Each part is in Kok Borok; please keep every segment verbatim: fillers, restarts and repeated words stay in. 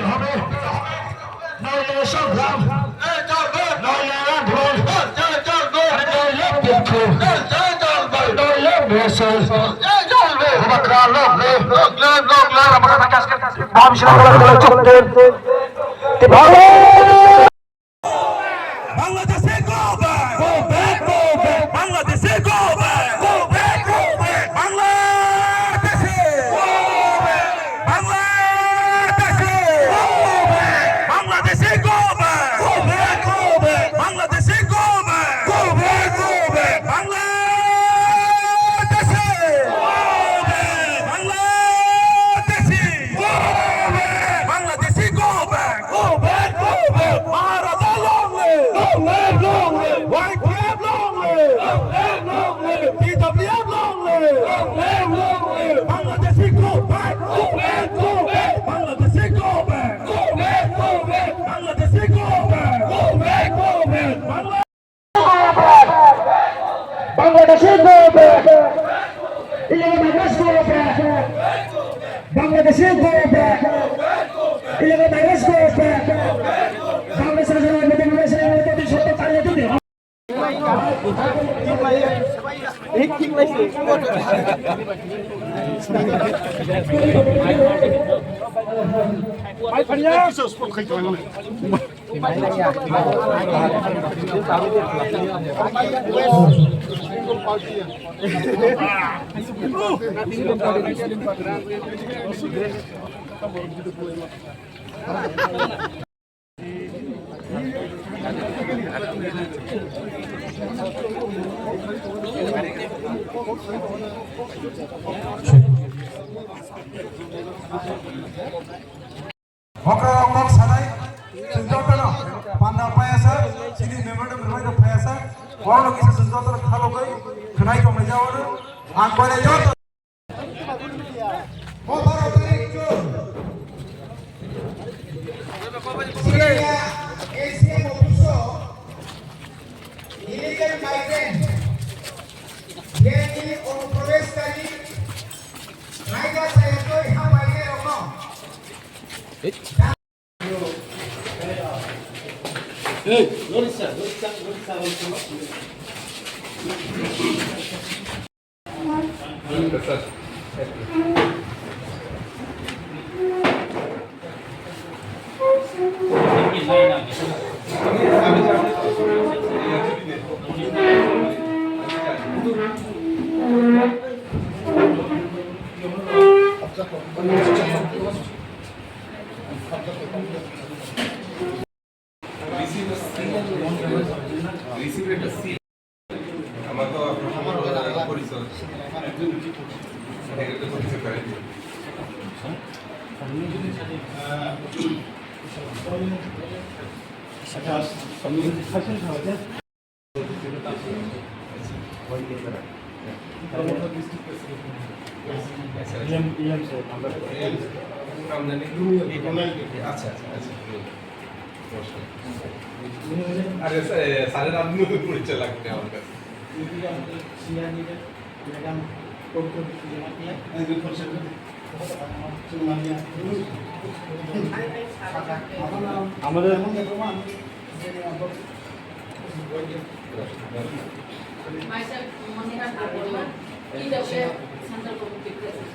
হবে। নইলে সংগ্রাম, নইলে আন্দোলন, নইলে বিক্ষোভ, নইলে মিছিল। বাংলাদেশে go back! Go back, go back! Bangladesh go back! Go back, go back! Bangladesh! Go back! Bangladesh! Go back! Bangladesh go back! Go back, go back! Bangladesh go back! Go back, go back! Bangladesh! Go back! Bangladesh! Go back! Bangladesh go back! Go back, go back! Maharaja long live! Long live, long live! Y P F long live! Long live, long live! P W F long live! Long live, long live! Bangladeshi go back! Go back, go back! Bangladeshi go back! Go back, go back! Bangladeshi go back! Go back, go back! Bangla- Bangladeshi go back! Illegal migrants go back! Bangladeshi go back! Illegal migrants go back! Bangladesh Raja Mohammed Yunus Sharif Mohammed Yunus Sharif Mohammed Yunus Sharif. Okra rok kok sanai, chwng jotono panda paiya sa, chini memorandum rwmai rok paiya sa, oro kisa chwng jotono khalogwi khwnai tongmai jao no, ang koinai joto. Senior A C M office o illegal migrant, yani onuprobeshkari, naina sayatoi ha painai rokno. Receive a seal. Receive a seal. আমার তো আপনার পরিচয়। এটা একটা পরিচয় করে দিন। আচ্ছা, আচ্ছা, আচ্ছা। আরে, স্যার, স্যারের আপনি পরিচয় লাগবে আমার কাছে। আমাদের Myself, Moniha Debbarma, T W F Central Committee President.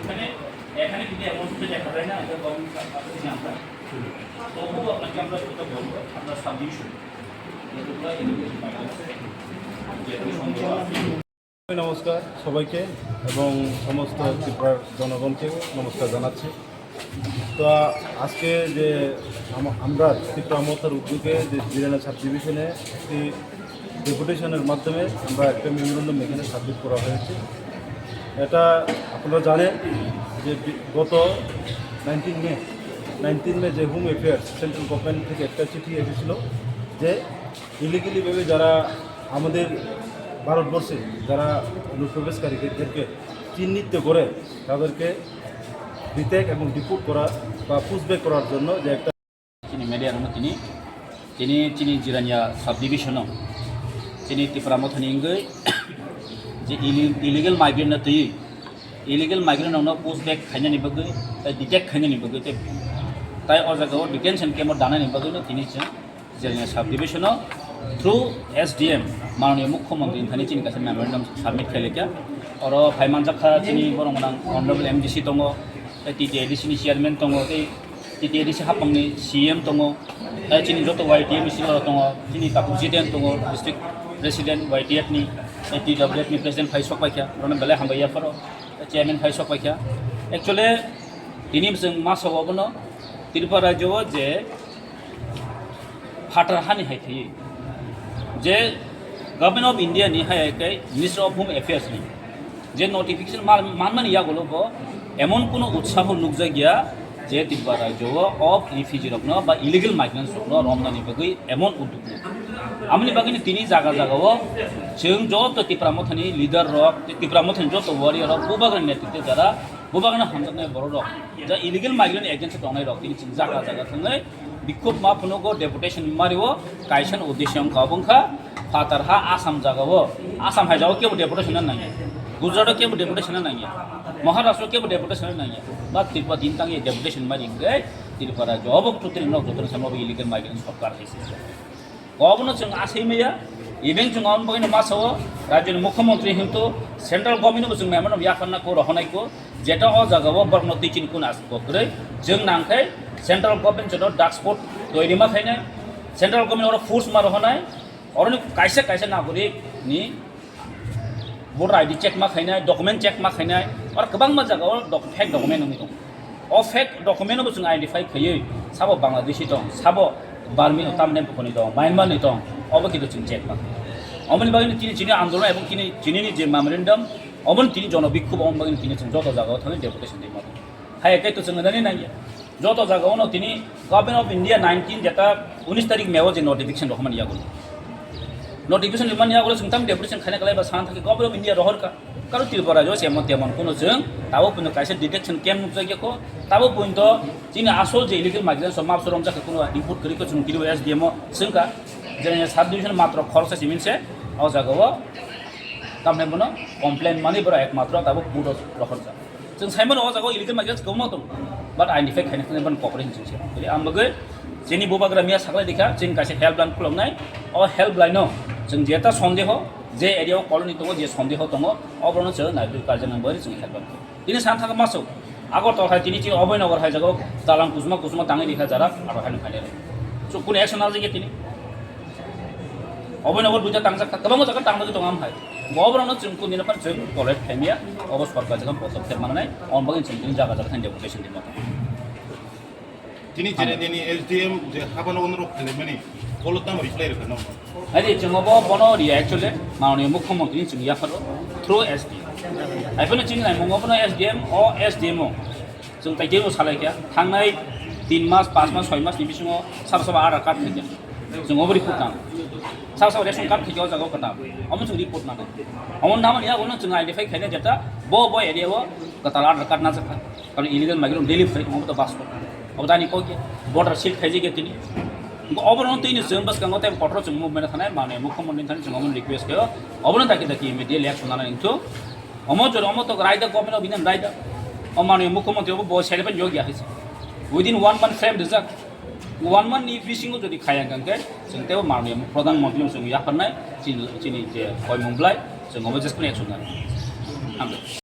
এখানে, এখানে কিন্তু এমন কিছু দেখা যায় না, এটা গভর্নমেন্ট কাছে আমরা তবুও আপনাকে আমরা যেটা বলবো, আপনার সাবমিশন যতগুলো এডুকেশন মাইগ্রেন্ট আছে, যেগুলো সংগ্রহ আছে, নমস্কার সবাইকে এবং সমস্ত ত্রিপুরার জনগণকে নমস্কার জানাচ্ছি। তো আজকে যে আম-, আমরা ত্রিপুরা মথার উদ্যোগে যে জিরানা সাব ডিভিশনে একটি ডেপুটেশনের মাধ্যমে আমরা একটা মেমোরেন্ডাম এখানে সাবমিট করা হয়েছে। এটা আপনারা জানেন যে বি-, গত নাইনটিন মে, নাইনটিন মে যে হোম অ্যাফেয়ার্স সেন্ট্রাল গভর্নমেন্ট থেকে একটা চিঠি এসেছিল যে ইলিগালিভাবে যারা আমাদের ভারতবর্ষে যারা অনুপ্রবেশকারীদেরকে চিহ্নিত করে তাদেরকে রিটেক এবং ডিপোর্ট করা বা পুশব্যাক করার জন্য যে একটা Chini media rokno tini, tini, chini Jirania sub division o, chini Tipra Mothani wngwi je illi-, illegal migrant no twi, illegal migrant rokno push back khainani bagwi, tai detect khainani bagwi, tai, tai o jaga o detention camp o danani bagwi no tini chwng Jirania sub division o through S D M, Mananiya Mukhyamantri thani chini kaisa memorandum submit khailekha. Oro phaimanjakha chini borok gwnang Honorable M D C tongo, tai T T A D C ni chairman tongo, tai T T A D C hapangni C M tongo, tai chini joto Y T F ni silo tongo, chini Taku Jiten tongo, district president Y T F ni, tai T W F ni president phai sok paikha, borokno belai hambai yapharo, tai chairman phai sok paikha. Actually, tini chwng masa obono Tripura rajyo o je phatar hani hai thwi je Government of India ni hai khe Ministry of Home Affairs ni je notification mar-, manmani yagulo bo emon kuno utsaho nukjakya je Tripura rajyo o of refugee rokno ba illegal migrants rokno romnani bagwi emon udduk ni. Amoni bagwi tini jaga jaga o chwng joto Tipra Mothani leader rok, Tipra Mothani joto warrior rok, bubagra netritwe jara, bubagra hamjaknai borok rok, ja illegal migrant against tongnai rok tini chwng jaga jaga thangwi bikhub ma phunugo deputation mario kaisa ni uddesyo wngkha, obo wngkha phatar ha Assam jaga o, Assam hai jaga o kebo deputation na nangya, Gujarat o kebo deputation na nangya, Maharashtra o kebo deputation na nangya, ba Tripura din tangwi deputation mari hwnkhe Tripura jobo totally nok jotono sama illegal migrant sorkar hai se. Obono chwng asai maya, even chwng omo bagwino masa o rajyoni mukhyamantri hinto central government bo chwng memorandum yapharna ko rohonai ko, jeta o jaga o borokno twi chini kun as ko kwrwi chwng nang khe central government joto dark spot toiri ma khainai, central government oro force ma rohonai, oroni kaisa kaisa nagorik ni voter I D check ma khainai, document check ma khainai, oro kwbangma jaga o doc-, fake document wngwi tongo. O fake document no bo chwng identify khaiwi sabo Bangladeshi tong, sabo Burmese, tamni bukhoni tong, Myanmar ni tong, obo kintu chwng check ma khainai. Omoni bagwi tini chini andolon ebong tini, chini ni je memorandum, omoni tini jono bikhub, omoni bagwi tini chwng joto jaga o thangwi deputation de ma. Hai ekai to chwng nani nangya. Joto jaga ono tini Government of India nineteen jeta unis tarik May o je notification rohormani yago. Notification rohormani yago chwng tam deputation khaina kalai ba sana thaki Government of India rohorka. Karo Tripura jo se emon temon kuno chwng tabo puno kaisa detection camp nukjak yako. Tabo puno to chini asol je illegal migrants o map sorom jaka kuno report kari ko chwng kiri S D M o chwngka. Jene sub division matro khoroksa simin se o jaga o tamne bono complain mani bora ekmatro tabo puno rohorjak. Chwng saimano o jaga o illegal migrants kwbangma tongo, but identify khaina thangwi bono cooperation chwng se. Jadi ang bagwi chini bubagra miya saklai dikha, chwng kaisa helpline khuloknai. O helpline no chwng jeta sondeho, je area o colony tongo, je sondeho tongo, oborokno chwng naitwi karjaknai bagwi chwng helpline. Tini san thangkha masuk, Agartala hai tini chini Abhaynagar hai jaga o dalam kusuma kusuma tangwi dikha jara, aro haino khainai. So, kunu action naljakya tini? Obo nogo duita tangjak kha, kwbangma jaga tangjak tongo am hai. Bo oborokno chwng kundina phan chwng tolerate khaimya, obo sorkar jaga podopkhep mananai, omo bagwi chwng tini jaga jaga thani deputation di mata. Tini jene nini S D M je habano onrok khalaimani, bolo tamo reply rwkha no? Hai de, chwng obo bono riya actually, mananiya mukhyamantri chwng yapharo through S D M. Hai phano chini nai mungo bono S D M, o S D M o. Chwng tai teibo salai kha, thangnai tin mas, panch mas, soi mas ni bisingo sabo sabo Aadhaar card khaikha. Chwng obo report nang. Sabo sabo ration card khaikha o jaga o kwtal. Omo chwng report nang. Omo namani yago no chwng identify khaina jeta bo bo area o kwtal Aadhaar card najakha. Karon illegal migrant daily phai omo to bus ko. Obo tani ko khe border seal khaijak ya tini. Obo no tini chwng bwskango tei kotor chwng movement khanai mane mukhyamantri thani chwng omo request khayo. Obo no daki daki immediately action nana nangthu. Omo jora omo to raida government of India raida. O manwi mukhyamantri obo bo self and yogya hai se. Within one month frame rijak. One month ni bisingo jodi khaya hwnkhe chwng tebo manwi pradhan mantri chwng yapharnai chini, chini je koimung blai chwng omo just action nai. Hambai.